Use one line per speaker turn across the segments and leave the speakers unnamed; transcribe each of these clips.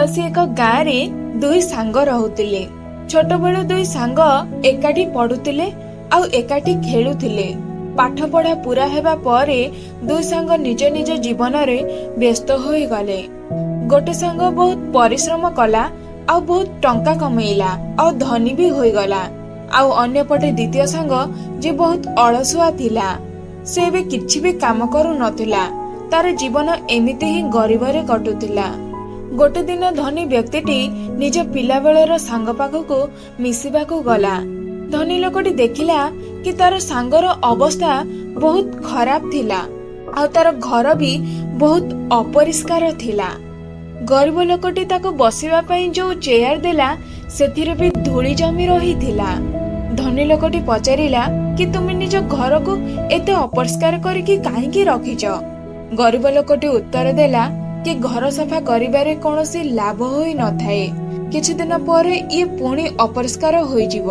କୌଣସି ଏକ ଗାଁରେ ଦୁଇ ସାଙ୍ଗ ରହୁଥିଲେ। ଛୋଟବେଳୁ ଦୁଇ ସାଙ୍ଗ ଏକାଠି ପଢୁଥିଲେ ଆଉ ଏକାଠି ଖେଳୁଥିଲେ। ପାଠ ପଢା ପୁରା ହେବା ପରେ ଦୁଇ ସାଙ୍ଗ ନିଜ ନିଜ ଜୀବନରେ ବ୍ୟସ୍ତ ହୋଇଗଲେ। ଗୋଟେ ସାଙ୍ଗ ବହୁତ ପରିଶ୍ରମ କଲା ଆଉ ବହୁତ ଟଙ୍କା କମେଇଲା ଆଉ ଧନୀ ବି ହୋଇଗଲା। ଆଉ ଅନ୍ୟପଟେ ଦ୍ୱିତୀୟ ସାଙ୍ଗ, ଯିଏ ବହୁତ ଅଳସୁଆ ଥିଲା, ସେ ଏବେ କିଛି ବି କାମ କରୁନଥିଲା। ତାର ଜୀବନ ଏମିତି ହିଁ ଗରିବରେ କଟୁଥିଲା। ଗୋଟେ ଦିନ ଧନୀ ବ୍ୟକ୍ତିଟି ନିଜ ପିଲାବେଳର ସାଙ୍ଗ ପାଖକୁ ମିଶିବାକୁ ଗଲା। ଧନୀ ଲୋକଟି ଦେଖିଲା କି ତାର ସାଙ୍ଗର ଅବସ୍ଥା ବହୁତ ଖରାପ ଥିଲା ଆଉ ତାର ଘର ବି ବହୁତ ଅପରିଷ୍କାର ଥିଲା। ଗରିବ ଲୋକଟି ତାକୁ ବସିବା ପାଇଁ ଯୋଉ ଚେୟାର ଦେଲା, ସେଥିରେ ବି ଧୂଳି ଜମି ରହିଥିଲା। ଧନୀ ଲୋକଟି ପଚାରିଲା କି ତୁମେ ନିଜ ଘରକୁ ଏତେ ଅପରିଷ୍କାର କରିକି କାହିଁକି ରଖିଛ? ଗରିବ ଲୋକଟି ଉତ୍ତର ଦେଲା କି ଘର ସଫା କରିବାରେ କୌଣସି ଲାଭ ହୋଇ ନଥାଏ। କିଛି ଦିନ ପରେ ଇଏ ପୁଣି ଅପରିଷ୍କାର ହୋଇଯିବ।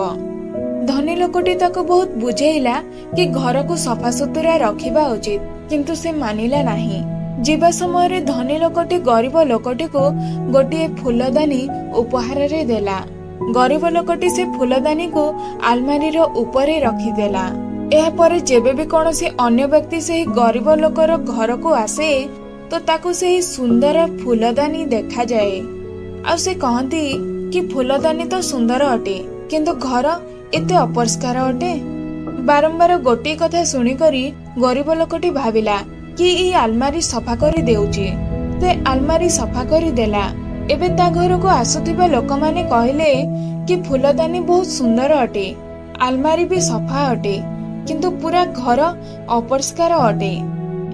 ଧନୀ ଲୋକଟି ତାକୁ ବହୁତ ବୁଝେଇଲା କି ଘରକୁ ସଫାସୁତୁରା ରଖିବା ଉଚିତ, କିନ୍ତୁ ସେ ମାନିଲା ନାହିଁ। ଯିବା ସମୟରେ ଧନୀ ଲୋକଟି ଗରିବ ଲୋକଟିକୁ ଗୋଟିଏ ଫୁଲଦାନୀ ଉପହାରରେ ଦେଲା। ଗରିବ ଲୋକଟି ସେ ଫୁଲଦାନୀକୁ ଆଲମାରିର ଉପରେ ରଖିଦେଲା। ଏହାପରେ ଯେବେ ବି କୌଣସି ଅନ୍ୟ ବ୍ୟକ୍ତି ସେହି ଗରିବ ଲୋକର ଘରକୁ ଆସେ, ତ ତାକୁ ସେହି ସୁନ୍ଦର ଫୁଲଦାନୀ ଦେଖାଯାଏ ଆଉ ସେ କହନ୍ତି କି ଫୁଲଦାନୀ ତ ସୁନ୍ଦର ଅଟେ, କିନ୍ତୁ ଘର ଏତେ ଅପରିଷ୍କାର ଅଟେ। ବାରମ୍ବାର ଗୋଟିଏ କଥା ଶୁଣିକରି ଗରିବ ଲୋକଟି ଭାବିଲା କି ଏଇ ଆଲମାରି ସଫା କରି ଦେଉଛି। ସେ ଆଲମାରି ସଫା କରିଦେଲା। ଏବେ ତା ଘରକୁ ଆସୁଥିବା ଲୋକମାନେ କହିଲେ କି ଫୁଲଦାନୀ ବହୁତ ସୁନ୍ଦର ଅଟେ, ଆଲମାରି ବି ସଫା ଅଟେ, କିନ୍ତୁ ପୁରା ଘର ଅପରିଷ୍କାର ଅଟେ।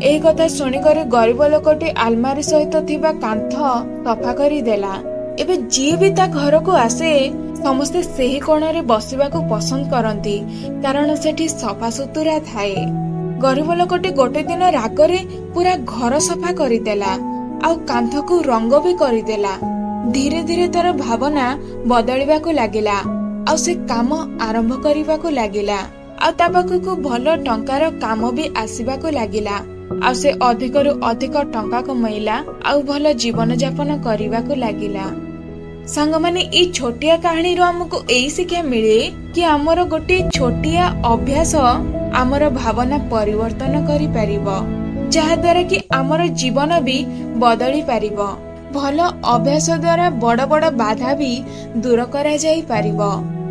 ଏହି କଥା ଶୁଣିକରି ଗରିବ ଲୋକଟି ଆଲମାରି ସହିତ ଥିବା କାନ୍ଥ ସଫା କରିଦେଲା। ଏବେ ଯିଏ ବି ତା ଘରକୁ ଆସେ, ସମସ୍ତେ ସେହି କୋଣରେ ବସିବାକୁ ପସନ୍ଦ କରନ୍ତି, କାରଣ ସେଠି ସଫାସୁତୁରା ଥାଏ। ଗରିବ ଲୋକଟି ଗୋଟେ ଦିନ ରାଗରେ ପୁରା ଘର ସଫା କରିଦେଲା ଆଉ କାନ୍ଥକୁ ରଙ୍ଗ ବି କରିଦେଲା। ଧୀରେ ଧୀରେ ତାର ଭାବନା ବଦଳିବାକୁ ଲାଗିଲା ଆଉ ସେ କାମ ଆରମ୍ଭ କରିବାକୁ ଲାଗିଲା ଆଉ ତା ପାଖକୁ ଭଲ ଟଙ୍କାର କାମ ବି ଆସିବାକୁ ଲାଗିଲା ଆଉ ସେ ଅଧିକରୁ ଅଧିକ ଟଙ୍କା କମେଇଲା ଆଉ ଭଲ ଜୀବନ ଯାପନ କରିବାକୁ ଲାଗିଲା। ସାଙ୍ଗମାନେ, ଏଇ ଛୋଟିଆ କାହାଣୀରୁ ଆମକୁ ଏଇ ଶିକ୍ଷା ମିଳେ କି ଆମର ଗୋଟିଏ ଛୋଟିଆ ଅଭ୍ୟାସ ଆମର ଭାବନା ପରିବର୍ତ୍ତନ କରିପାରିବ, ଯାହାଦ୍ୱାରା କି ଆମର ଜୀବନ ବି ବଦଳି ପାରିବ। ଭଲ ଅଭ୍ୟାସ ଦ୍ୱାରା ବଡ ବଡ ବାଧା ବି ଦୂର କରାଯାଇ ପାରିବ।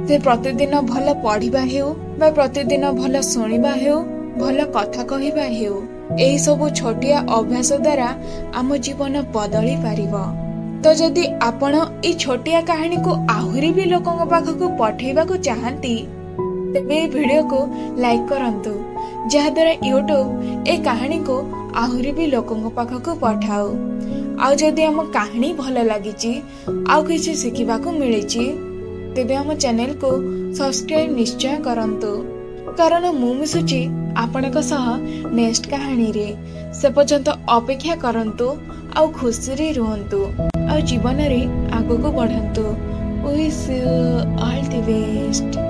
ସେ ପ୍ରତିଦିନ ଭଲ ପଢିବା ହେଉ ବା ପ୍ରତିଦିନ ଭଲ ଶୁଣିବା ହେଉ, ଭଲ କଥା କହିବା ହେଉ, ଏହି ସବୁ ଛୋଟିଆ ଅଭ୍ୟାସ ଦ୍ୱାରା ଆମ ଜୀବନ ବଦଳି ପାରିବ। ତ ଯଦି ଆପଣ ଏଇ ଛୋଟିଆ କାହାଣୀକୁ ଆହୁରି ବି ଲୋକଙ୍କ ପାଖକୁ ପଠେଇବାକୁ ଚାହାନ୍ତି, ତେବେ ଏହି ଭିଡ଼ିଓକୁ ଲାଇକ୍ କରନ୍ତୁ, ଯାହାଦ୍ୱାରା ୟୁଟ୍ୟୁବ ଏ କାହାଣୀକୁ ଆହୁରି ବି ଲୋକଙ୍କ ପାଖକୁ ପଠାଉ। ଆଉ ଯଦି ଆମ କାହାଣୀ ଭଲ ଲାଗିଛି ଆଉ କିଛି ଶିଖିବାକୁ ମିଳିଛି, ତେବେ ଆମ ଚ୍ୟାନେଲକୁ ସବସ୍କ୍ରାଇବ ନିଶ୍ଚୟ କରନ୍ତୁ, କାରଣ ମୁଁ ମିଶୁଛି ଆପଣଙ୍କ ସହ ନେକ୍ସଟ କାହାଣୀରେ। ସେ ପର୍ଯ୍ୟନ୍ତ ଅପେକ୍ଷା କରନ୍ତୁ ଆଉ ଖୁସିରେ ରୁହନ୍ତୁ ଆଉ ଜୀବନରେ ଆଗକୁ ବଢ଼ନ୍ତୁ। Wish you all the best.